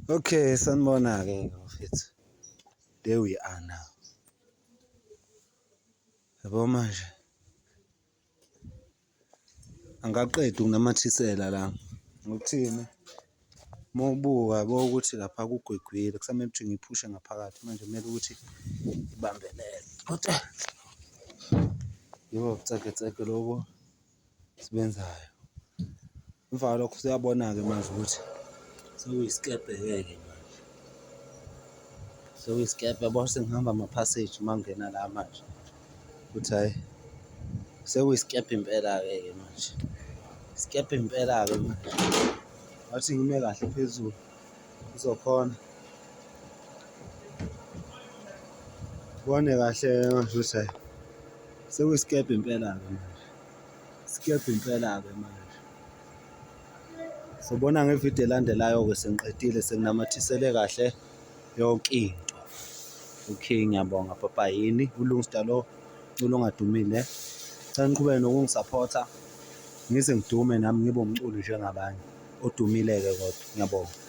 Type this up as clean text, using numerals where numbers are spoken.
Okay, sanibona-ke bafethu. There we are now. Yabo manje angaqedi ukunamathisela la ngokuthini uma ubuka yabo ukuthi lapha kugwegwile kusamele ukuthi ngiphushe ngaphakathi manje kumele ukuthi ibambelele kodwa yibo ubucekeceke lobu sibenzayo. Emva kwalokho usuyabona-ke manje ukuthi sekuyisikebhe-ke manje, sekuyisikebhe yabo sengihamba amaphaseji uma ngingena la manje ukuthi hhayi sekuyisikebhe impela-ke ke manje, isikebhe impela-ke manje. Ngathi ngime kahle phezulu ngizokhona. Ubone kahle-ke manje ukuthi hhayi sekuyisikebhe impela-ke manje. Isikebhe impela-ke manje. Sobona ngevidiyo elandelayo-ke sengiqedile senginamathisele kahle yonke into. Okay, ngiyabonga papa yini uLungsta lo mculo ongadumile. Cela niqhubeke nokungisaphotha ngize ngidume nami ngibe umculi njengabanye odumile-ke kodwa. Ngiyabonga.